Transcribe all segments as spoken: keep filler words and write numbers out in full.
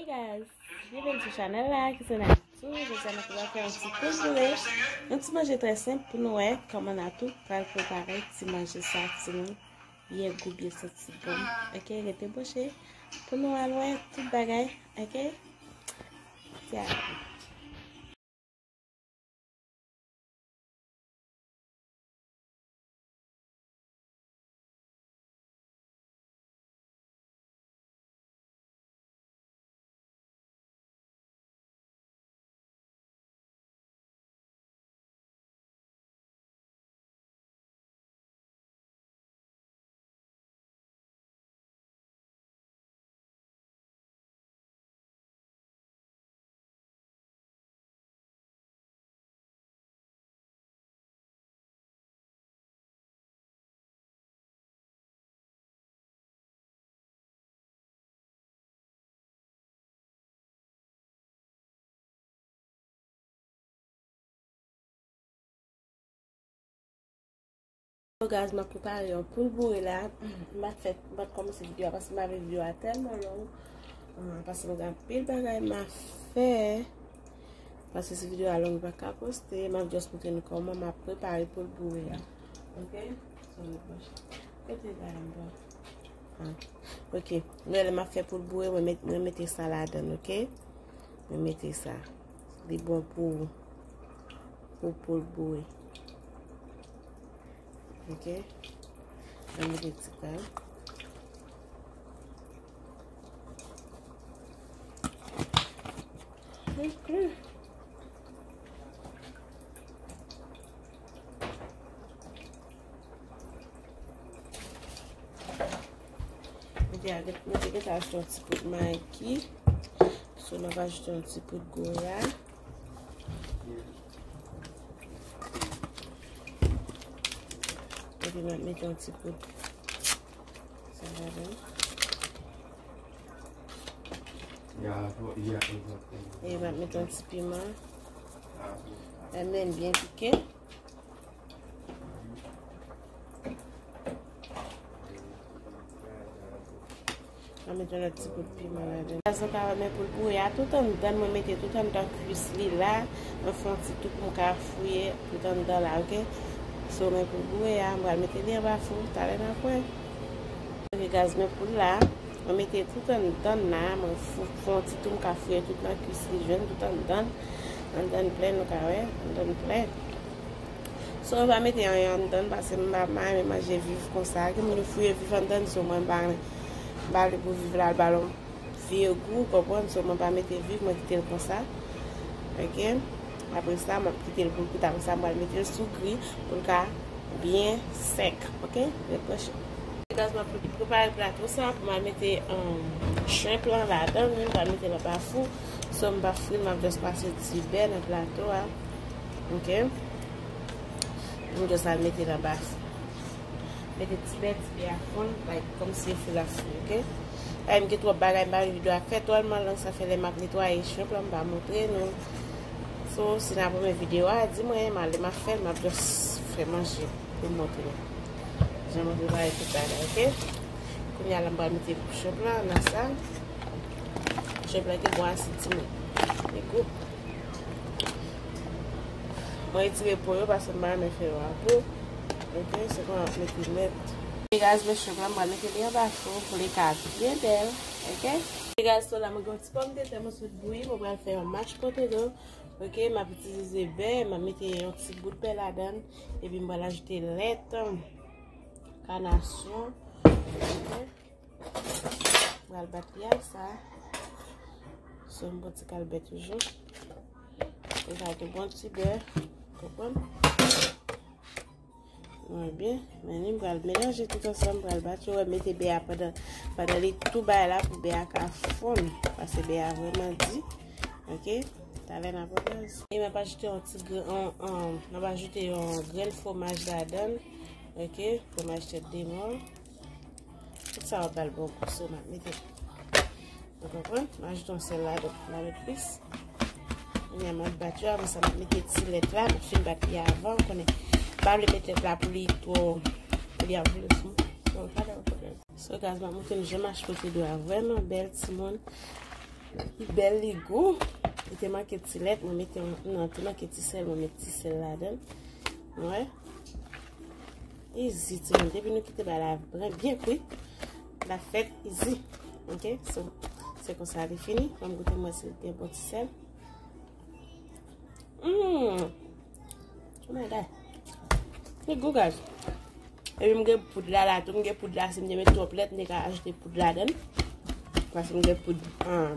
Guys, byenveni sou chanèl la, ki se Natou. Jodi a nou pral fè yon ti poul boure, yon ti manje trè senp pou nou wè kòman Natou pral prepare ti manje sa, timoun. Byen gou, byen santi bon. Ok, rete branche pou nou al wè tout bagay. Ok, se a. So, guys, m ap prepare yon poul boure la. M pa t fè, m pa t kòmanse videyo a paske m pa vle videyo a tèlman long. Ah, paske m gen anpil bagay m ap fè. Paske si videyo a long, m pa ka poste. M ap just montre nou kòman m ap prepare poul boure a. Ok? So, kote bagay m pran? Ah. Ok. Lè, lè m ap fè poul boure, mwen met, mwen mete sa ladan, ok? Mwen mete sa. Li bon pou, pou poul boure. Ok? Mwen mete ti kal. Ok. Mete a, mete gentan ajoute yon ti poud Maggi. So, m ap ajoute yon ti poud goya. Epi m ap mete yon ti poud sa ladan. E m ap mete yon ti piman. Lemon byen pike. Mwen mete yon lòt ti kout piman ladan. Sa ka wè men poul boure a tout anndan, mwen mete tout anndan kwis li la. Mwen fè yon ti tou pou m ka fouye tout anndan la, ok? So, men poul boure a, mwen pral mete li anba fou, talè n ap wè. Ok, guys, men poul la, mwen mete tout anndan la, mwen fou, fè yon ti tou, m ka fouye tout nan kwis li, jwenn tout anndan. Anndan plen, nou ka wè, anndan plen. So, mwen pa mete anyen anndan, paske m pa, m pa renmen manje viv konsa. Gen moun ki fouye viv anndan, so mwen pa, m pa vle pou viv la, l ba l yon vye gou, konprann? So, mwen pa mete viv, mwen kite l konsa. Ok? Apre sa, m ap kite l pou l kwit. Apre sa, m pral mete l sou gri pou l ka byen sèk. Ok? Ret branche. Guys, m ap prepare plato sa pou m al mete, um, shrimp lan ladan l, m pral mete l anba fou. So, m pa fri l, m ap just pase ti bè nan plato a. Ok? M just al mete l anba fou. Mete ti bè, ti bè a fonn, like, kòmsi yo fè l ap fri, ok? Ay, m gen twòp bagay, m pa vle videyo a fè twòlman long, sa fè lè m ap netwaye shrimp lan, m pa montre nou. So, si n a renmen videyo a, di mwen, m ale, m ap fè l, m ap just fè manje pou m montre nou. Jan mwen prepare tout bagay, ok? Kounye a la, m pral mete shrimp lan nan sa. Shrimp lan ki bon asid, timoun. Li gou. Mwen retire po yo paske m pa renmen fè yo a po. Ok, se kon ap mete nèt. Ok, guys, men shrimp lan, m pral mete li anba fou pou li ka byen bèl. Ok? Ok, guys, so la, mwen gen yon ti pòmdetè mwen sot bouyi, mwen pral fè yon mashed potato. Ok, m ap itilize bè, m ap mete yon ti bout bè ladan l, epi m pral ajoute lèt, kanasyon. Ok? Pral bat li ak sa. So, m pran ti kalbè toujou. Li ka gen bon ti bè. Konprann? Mwen byen. Men li, m pral melanje tout ansanm, m pral bat yo, mete bè a pandan, pandan li tou bay la pou bè a ka fonn. Paske bè a vrèman di. Ok? Talè n ap wè, guys. E m ap ajoute yon ti grenn, yon, yon, m ap ajoute yon grenn fwomaj ladan l. Ok? Fwomaj tèt de mò. Tout sa yo pral bon gou, so m ap mete. Ou konprann? M ajoute yon sèl ladan, m pa met plis. Kounye a m ap bat yo, apre sa m ap mete ti lèt la, m ap fin bat li avan, ou konnen. M pa vle met lèt la pou li twò, pou li ap vle fon. Bon, pa gen pwoblèm. So, guys, m ap montre nou jan mashed potato a vrèman bèl, timoun. Li bèl, li gou. Li te manke ti lèt, mwen mete yon, non, te manke ti sèl, mwen met ti sèl ladan. Wè. Izi, timoun. Depi nou kite bagay la byen, byen kwit, l ap fèt izi. Ok? So, se konsa li fini. Ban m goute m wè si l gen bon ti sèl. Mmm. Oh my God. Li gou, guys. Epi m gen poud la, la tou. M gen poud la, si m te met twòp lèt, m te ka ajoute poud ladan. Paske m gen poud, ah,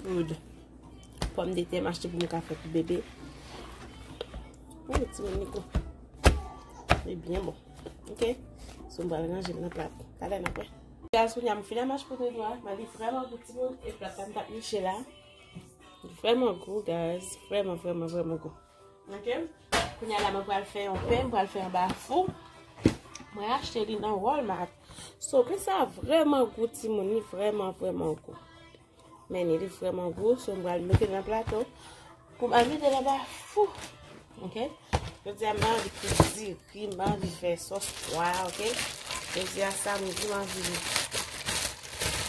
poud pòmdetè m achte pou m ka fè pou bebe. Wi, timoun, li gou. Li byen bon. Ok? So, m pral ranje l nan plat. Talè n ap wè. Guys, kounye a m fin amache poud noua. Men li vrèman gou, timoun. E plat la m t ap niche la. Vrèman gou, guys. Vrèman, vrèman, vrèman gou. Ok? Kounye a la, mwen pral fè yon pen, mwen pral fè yon bafou. Mwen achte li nan Walmart. So, pen sa vrèman gou, timoun. Li vrèman, vrèman gou. Men li vrèman gou, so m pral mete l nan plato pou m al mete l anba fou. Ok? Jodi a m pa anvi kwit diri, m pa anvi fè sòs pwa, ok? Jodi a samdi, m anvi,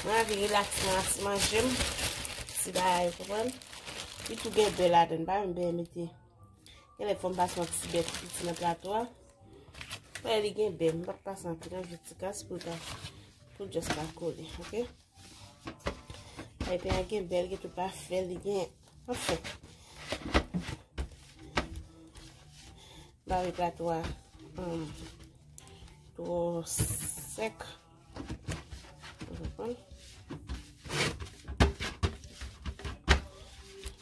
mwen anvi rilaks, mwen anvi manje m. Ti bagay, ou konprann? Li tou gen bè ladan, m pa menm bè mete. Genlè fò m pase yon ti bè tou piti nan plato a. Wè, li gen bè, m p ap pase anpil, yon ti kas pou l ka, pou l just pa kole, ok? Epi a gen bèl, gen tout pafè, li gen, anfen. M pa vle plato a, um, twò sèk. Ou konprann?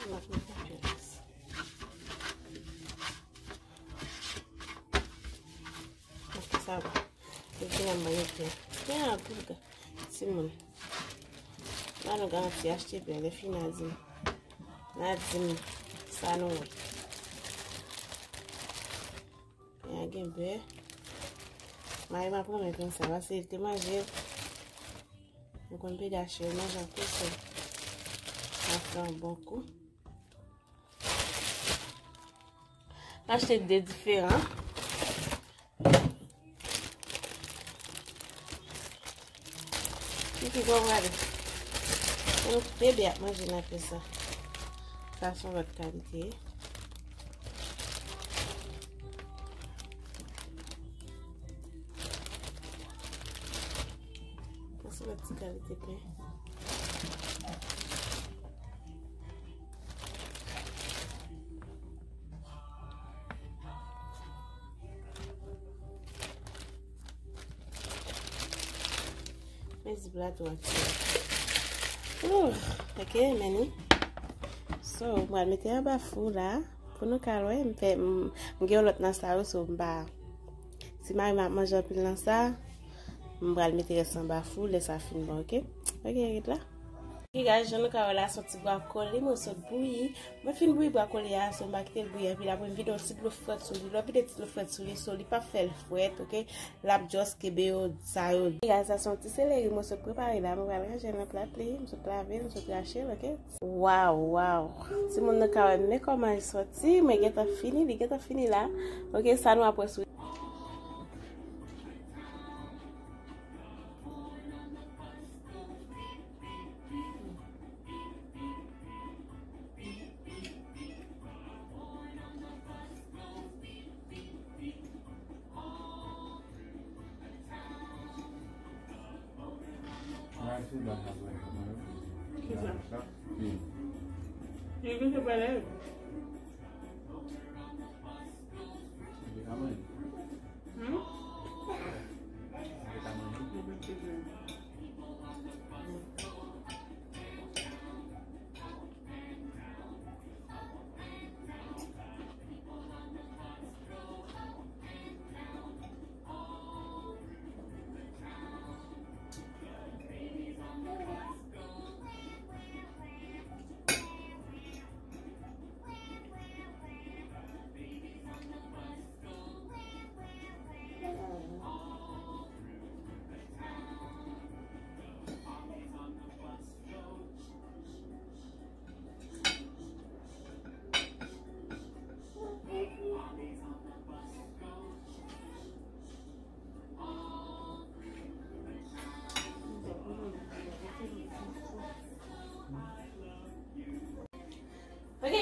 M ap mete plis. Ok, sa bon. Epi la, m mete. Byen, a gou, timoun. La nou garanti achte bè, lè fini a di m. N a di m sa nou wè. Byen, a gen bè. Mari m ap renmen konsa, paske li te manje. Nou konn pedache, manje an kou sèl. N ap fè yon bon kou. M achte de diferan. Pipi bon gade. Yon bebe ap manje nan pen sa. Sa se yon lòt kalite. Sa se lòt ti kalite pen. Mezi plato a ti. Ouh, ok, men ni. So, m pral mete anba fou la. Pou nou ka wè, m fè, m, m gen yon lòt nan sa yo, so m pa. Si mari m ap manje anpil nan sa, m pral mete rès anba fou, lè sa fin bon, ok? Ok, ret la. Ok, guys, jan nou ka wè la, se yon ti bwakoli, mwen sot bouyi. Mwen fin bouyi bwakoli a, so m pa kite l bouyi anpil. Apre m vide yon ti dlo frèt sou li. Lè w vide ti dlo frèt sou li, so li p ap fè l frèt, ok? L ap just kenbe yo, sa yo. Ok, guys, sa se yon ti seleri mwen sot prepare la. Mwen pral ranje l nan plat li. M sot lave l, m sot rache l, ok? Waw, waw. Timoun, nou ka wè men kòman l soti. Mwen gentan fini, li gentan fini la. Ok, sa nou ap wè sou. Kisa? Hmm?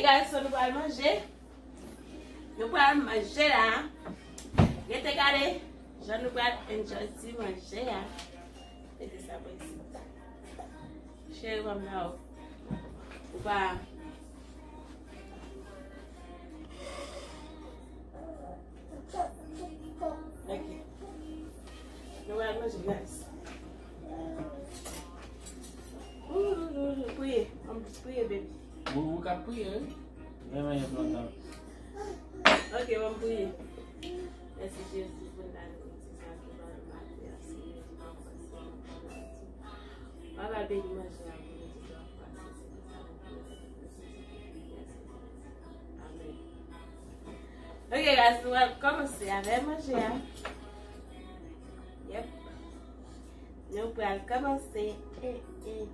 Guys, so nou pral manje. Nou pral manje la. Rete gade jan nou pral enjoy ti manje a. Mete sa bò isit. Cheri, ban m la, o. Ou pa. Ok. Nou pral manje, guys. Ouh, ouh, ouh, ouh. Priye. Ban m priye, baby. Ou, ou ka priye, wi. Mwen menm lontan. Ok, ban m priye. Mèsi, Jezi, pou nati sa ki ban nou maten an, Senyè, nou pa fòse nou. Papa, beni manje a pou nou tout. Amen. Ok, guys, nou pral kòmanse avè manje a. Yep. Nou pral kòmanse. Eh, eh.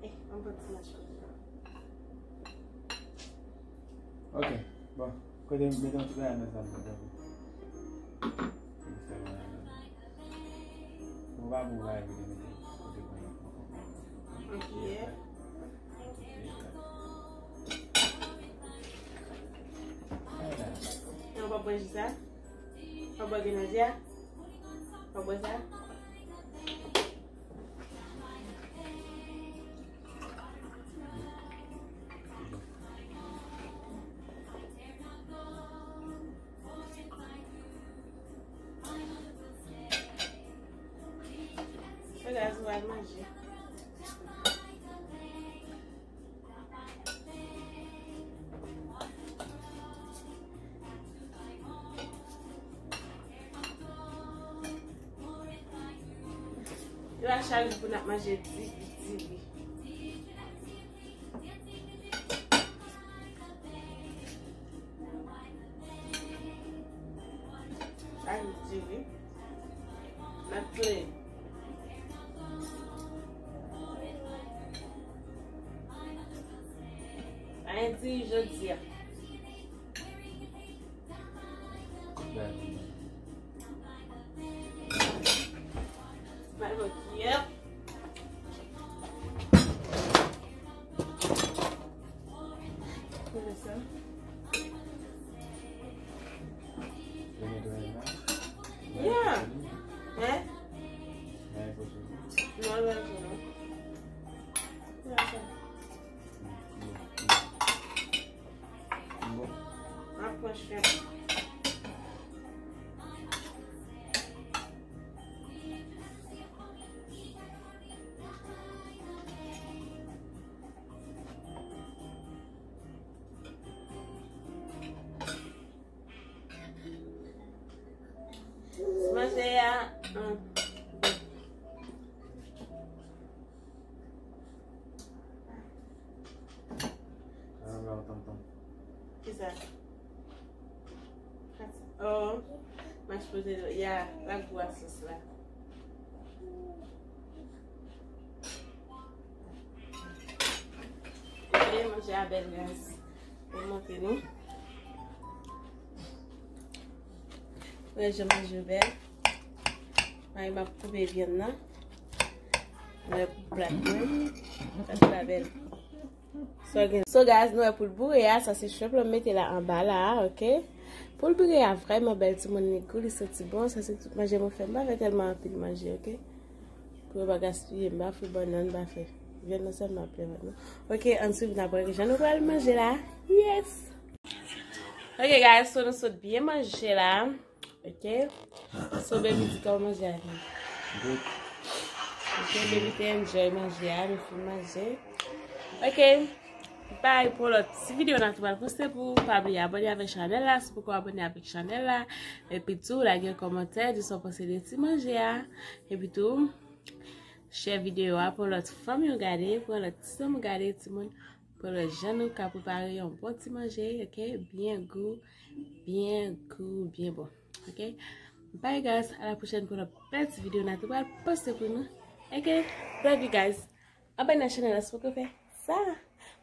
Eh, on pran ti mach konsa. Ok, bon. Kote m mete yon ti bagay nan sa m mete. Bon, pa bon bagay pou mete. Kote m mete. Ok. Yon pa bwè ji sa? Pa bwè grenadye a? Pa bwè sa? Sa gaz ou al manje. Yo a chak jou pou n ap manje diri, diri. Chak jou diri. N ap tounen. Pa gen diri jodi a. Yep. Kòman sa? Yeah. Hein? Non, non, non. Kòman sa? Bon. Apwòch. Manje a, hum. Kisa? Oh, mashed potato. Ya, l ap gou ak sòs la. Ok, manje a bèl, guys. Mwen montre nou. Wè jan manje bèl. Mwen ap koupe vyann nan. Wè plat mwen. Plat la bèl. So, gen, so, guys, nou wè poul boure a, sa se shrimp lan m mete la anba la, ok? Poul boure a vrèman bèl, timoun, li gou, li santi bon, sa se tout manje mwen fè, m pa fè tèlman anpil manje, ok? Pou yo pa gaspiye, m pa fè bannann, m pa fè. Vyann nan sèlman ap fè vant mwen. Ok, ann swiv n ap wè kijan nou pral manje la. Yes! Ok, guys, so nou sot byen manje la. Ok? So, baby, di kòman manje a ye? Good. Ok, baby te enjoy manje a, nou fin manje. Ok. Bye, pou lòt ti videyo n ap tou pral poste pou ou. Pa bliye abòne avèk chanèl la, si w poko abòne avèk chanèl la. Epi tou, lage yon kòmantè, di sa w panse de ti manje a. Epi tou, share videyo a pou lòt fanmi w gade, pou lòt ti zanmi w gade, timoun. Pou lòt jan nou ka prepare yon bon ti manje, ok? Byen gou, byen gou, byen bon, ok? Bye guys, a la pwochèn pou lòt bèl ti videyo n ap tou pral poste pou nou, ok? Love you guys. Abòne nan chanèl la si w poko fè sa.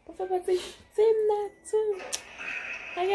Pou fè pati Team Natou. Ok?